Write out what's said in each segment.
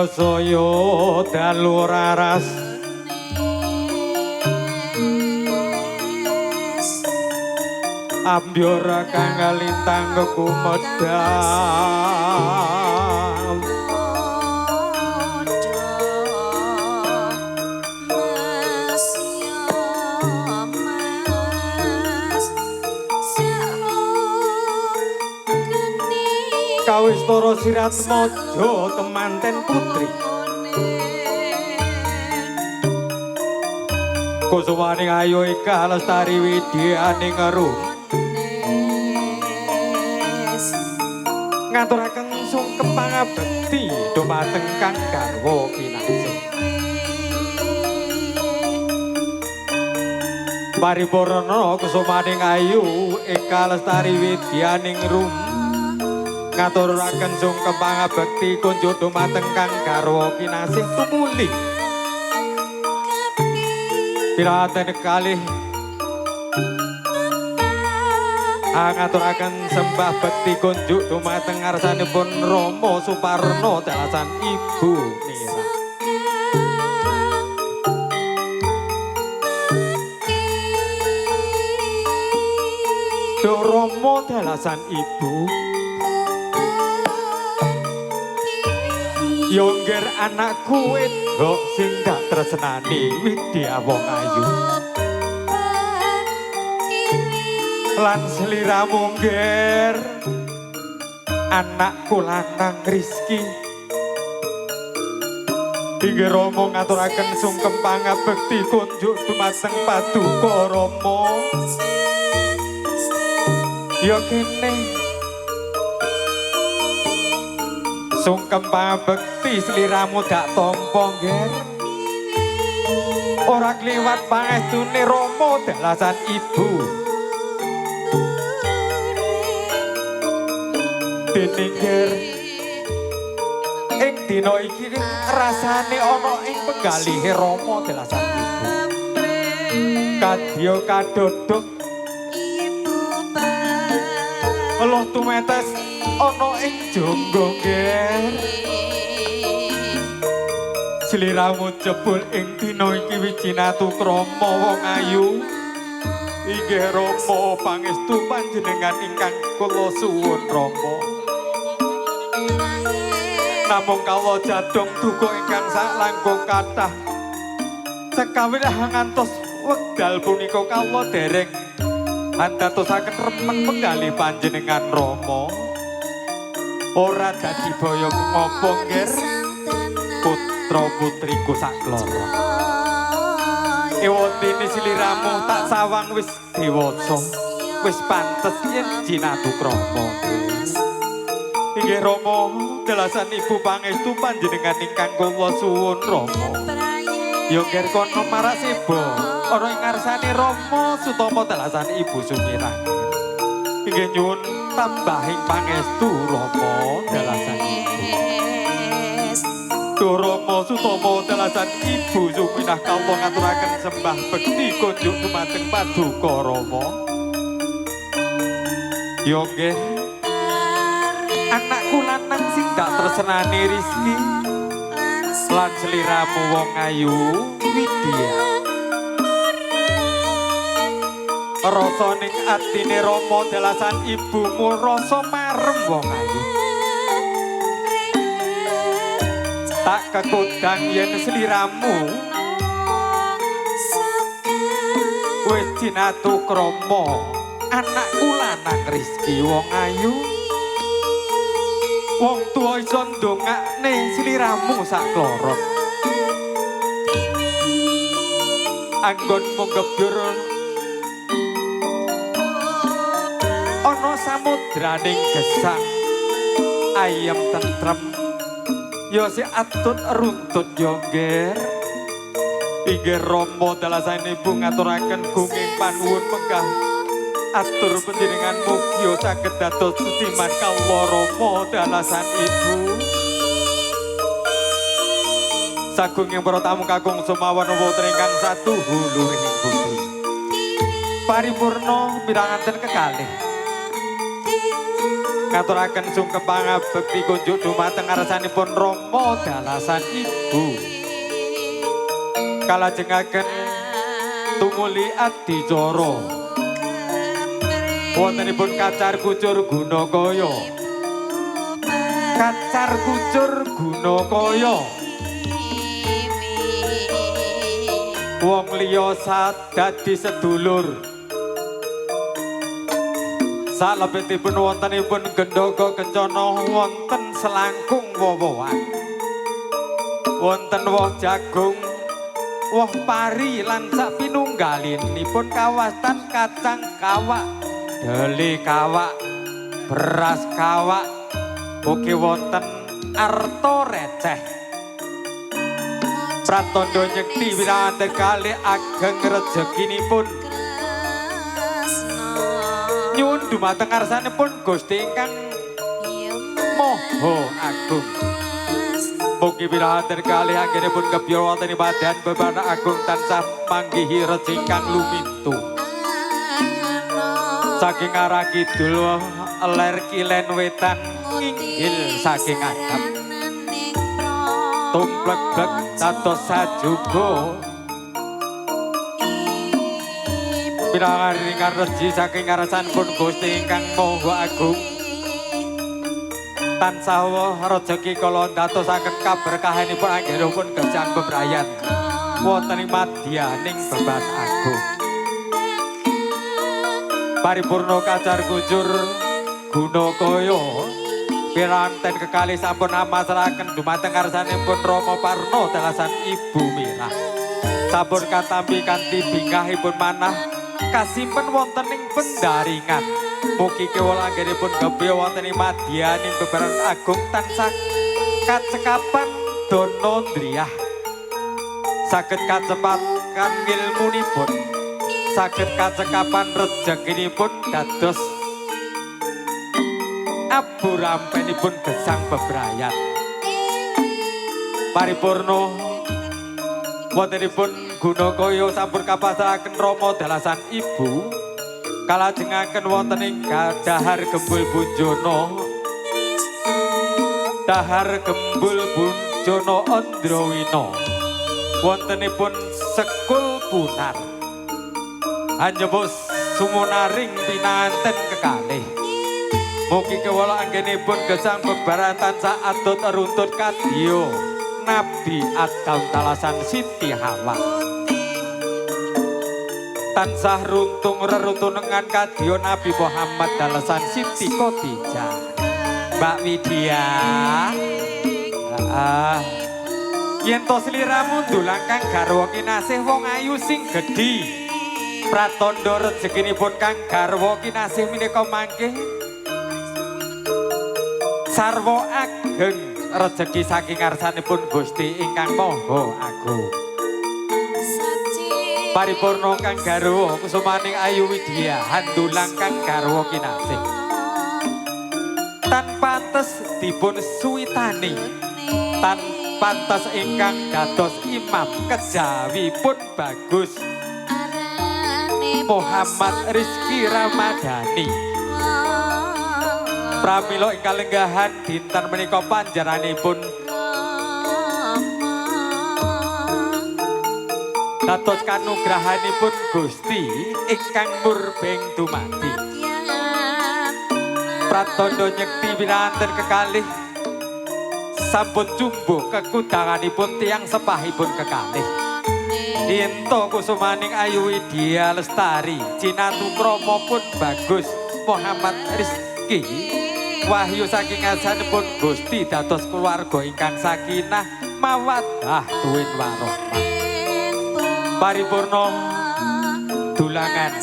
Saya dalu raras ambyur kang lintang kumedhap kawistara Siratmaja temanten putri kusumaning ayu ika lestari widyaning rum ngaturaken sungkem pangabekti dumateng kang garwa kinasih. Paripurna kusumaning ayu ika lestari widyaning rum ngaturaken sungkem pangabekti kunjuk dumateng kang garwa kinasih tumuli piraten kalih ngaturaken sembah bekti kunjuk dumateng ngarsanipun Rama Suparno dalasan Ibu Nira. Duh Rama dalasan Ibu yongger anakku wedok sing dak tresnani Widya wong ayu lan sliramu ngger anakku lanang Rizky. Inggih Rama ngaturaken sungkem pangabekti kunjuk dumateng paduka Rama. Ya kene sungkem pangabekti sliramu dak tampa ngger ora kliwat pangestune Rama dalasan Ibu. Dene ngger ing dina iki rasane ana ing penggalihe Rama dalasan Ibu. Kadya kadodok eluh tumetes ana ing jonggo ngger sliramu jebul ing dina iki wijinatu krama wong ayu. Inggih Rama pangestu panjenengan ingkang kula suwun Rama. Namung kawula jadong duka ingkang saklangkung kathah sekawis ngantos wekdal punika kawula dereng andatosaken remen penggalih panjenengan Rama. Ora dadi boyo ngopo ngger putra putriku sakloro. Ewondene sliramu tak sawang wis dewasa, wis pantes yen jinatu krama. Inggih Rama dalasan Ibu pangestu panjenengan ingkang kula suwun Rama. Ya ngger kono marak seba ana ing ngarsane Rama Sutama dalasan Ibu Sumirah. Inggih nyuwun tambahing pangestu Rama dalasan Ibu. Duh Rama Sutama dalasan Ibu Suminah kawula ngaturaken sembah bekti kunjuk dumateng paduka Rama. Ya nggih anakku lanang sing dak tresnani Rizky lan sliramu wong ayu Widya. Rasa ning atine Rama dalasan ibumu rasa marem wong ayu. Tak kekudang yen sliramu wis jinatu krama anakku lanang Rizky wong ayu. Wong tuwa iso ndongakne sliramu sakloro. Anggonmu gebyur ana samudraning gesang ayem tentrem ya si atut runtut ya ngger. Inggih Rama dalasan Ibu ngaturaken gunging panuwun megah atur panjenengan mugi saged dados sesiman kawula Rama dalasan Ibu. Sagunging para tamu kakung sumawon wonten ingkang satuhu luring budi. Paripurna miranganten kekalih. Ngaturaken sungkem pangabekti kunjuk dumateng ngarsanipun Rama dalasan Ibu. Kalajengaken tumuli adicara wontenipun kacar kucur Gunakaya. Kacar kucur Gunakaya. Wong liya sadadi sedulur. Salebetipun wontenipun Gendhoga Kencana wonten selangkung woh-wohan. Wonten woh jagung, woh pari lan sapinunggalinipun kawastan kacang kawak, dele kawak, beras kawak, ugi wonten arta receh. Pratandha nyekti wiranten kalih ageng rejekinipun. Nyuwun dumateng ngarsanipun Gusti ingkang Maha Agung. Mugi wiranten kalih anggenipun gebyur wonten ing padhan bebana agung tansah manggihi rejeki ingkang lumintu. Saking arah kidul ler kilen wetan nginggil saking adab. Tumplek-blek dados sajuga. Pinangaringan reji saking ngarsanipun Gusti ingkang Maha Agung. Tansah wah rejeki kala ndatosaken kaberkahanipun anggenipun gesang bebrayan wonten ing madyaning beban agung. Paripurna kacar kucur Gunakaya piranten kekalih sampun amasraken dumateng ngarsanipun Rama Parno dalasan Ibu Mirah. Sampun katampi kanthi bingahipun manah kasimpen wonten ing pendaringan. Mugi kewala anggenipun gebya wonten ing madyaning bebaran agung tansah kacekapan dana ndriyah. Saged kacepakan ngilmunipun, saged kacekapan rejekinipun dados abu rampenipun gesang bebrayan. Paripurna wontenipun Gunakaya sampun kapasrahaken Rama dalasan Ibu kalajengaken wonten ing dahar gembul Bunjono. Dahar gembul Bunjono Andrawina wontenipun Sekul Punar. Anjebus sumunaring pinanten kekalih. Mugi kewala anggenipun gesang bebaran tansah adot runtut kadya Nabi Adam dalasan Siti Hawa. Tansah runtung reruntungan kadya Nabi Muhammad dalasan Siti Khadijah. Mbak Widya. Yen to sliramu ndulang kang garwa kinasih wong ayu sing gedhi. Pratandha rejekinipun kang garwa kinasih menika mangke sarwa ageng rejeki saking ngarsanipun Gusti ingkang Maha Agung. Paripurna kang garwa kusumaning Ayu Widya handulang kang garwa kinasih. Tan pantes dipun suwitani, tan pantes ingkang dados imam kejawipun bagus Muhammad Rizky Ramadhani. Pramila ingkang lenggahan dinten menika panjenenganipun dados kanugrahanipun Gusti ingkang murbeng dumadi. Pratandha nyekti winanten kekalih sampun jumbuh kekudanganipun tiyang sepahipun kekalih. Ento kusumaning Ayu Widya Lestari cinatu krama pun bagus Muhammad Rizky wahyu saking ngarsanipun Gusti dados keluarga ingkang sakinah mawaddah tuwin warahmah. Paripurna dulangan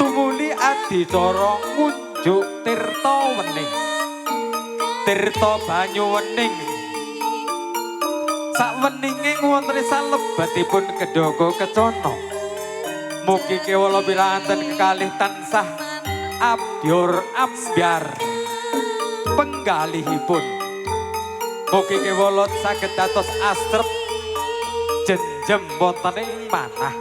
tumuli adicara ngunjuk tirta wening. Tirta banyu wening sakweninge wonten salebetipun Gedhoga Kencana. Mugi kewala piranten kekalih tansah abyor ambyar penggalihipun. Mugi kewala saged dados astrep jenjem wonten ing manah.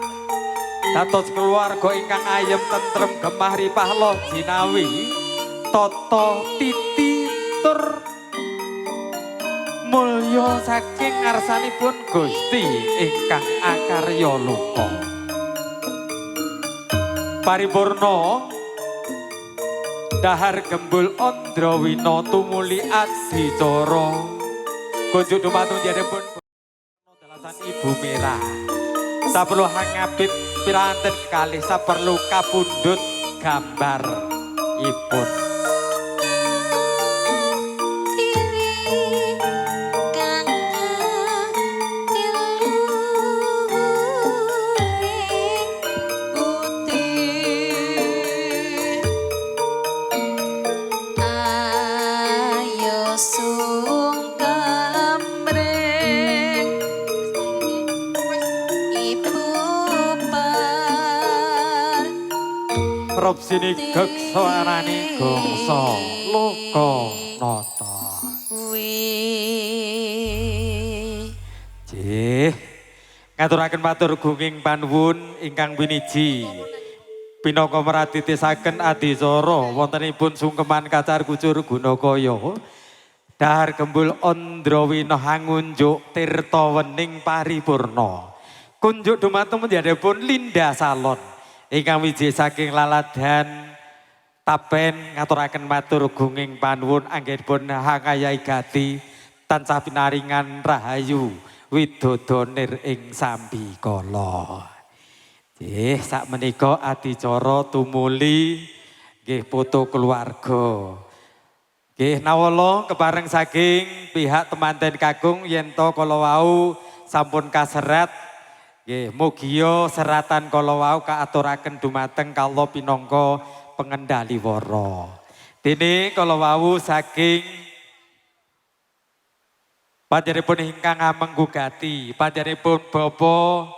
Dados keluarga ingkang ayem tentrem gemah ripah loh jinawi tata titi tur mulya saking ngarsanipun Gusti ingkang akarya loka. Paripurna dahar gembul Andrawina tumuli adicara. Kunjuk dumateng pun dalasan Ibu Merah. Saperlu hangapit piranten kalih saperlu kapundhut gambar ipun. Rob sini geksoarani gongso loka nata. Jih, ngaturaken matur gunging panuwun ingkang winiji. Pinangka meratitisaken adicara wontenipun sungkeman kacar kucur Gunakaya. Dahar gembul Andrawina hangunjuk tirta wening paripurna. Kunjuk dumateng menjadipun Linda Salon. Ingkang wiji saking laladan tapen ngaturaken matur gunging panuwun anggenipun hangayahi gati tansah pinaringan rahayu widodo nir ing sambikala. Nggih, sakmenika adicara tumuli nggih foto keluarga. Nggih, nawala kepareng saking pihak temanten kakung yen to kala wau sampun kaserat. Nggih, mugia seratan kala wau kaaturaken dumateng kawula pinangka pengendali wara. Dene kala wau saking panjenenganipun ingkang amengku gati, panjenenganipun Bapak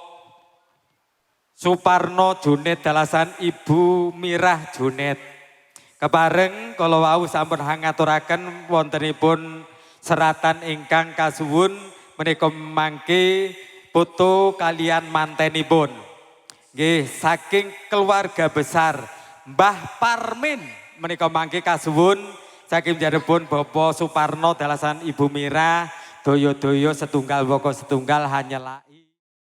Suparno Junet dalasan Ibu Mirah Junet. Kepareng kala wau sampun hangaturaken wontenipun seratan ingkang kasuwun menika mangke foto kalian mantenipun. Nggih, saking keluarga besar Mbah Parmin menika mangke kasuwun saking jarepun Bapak Suparno dalasan Ibu Mira, doyo-doyo setunggal woko setunggal hanyalah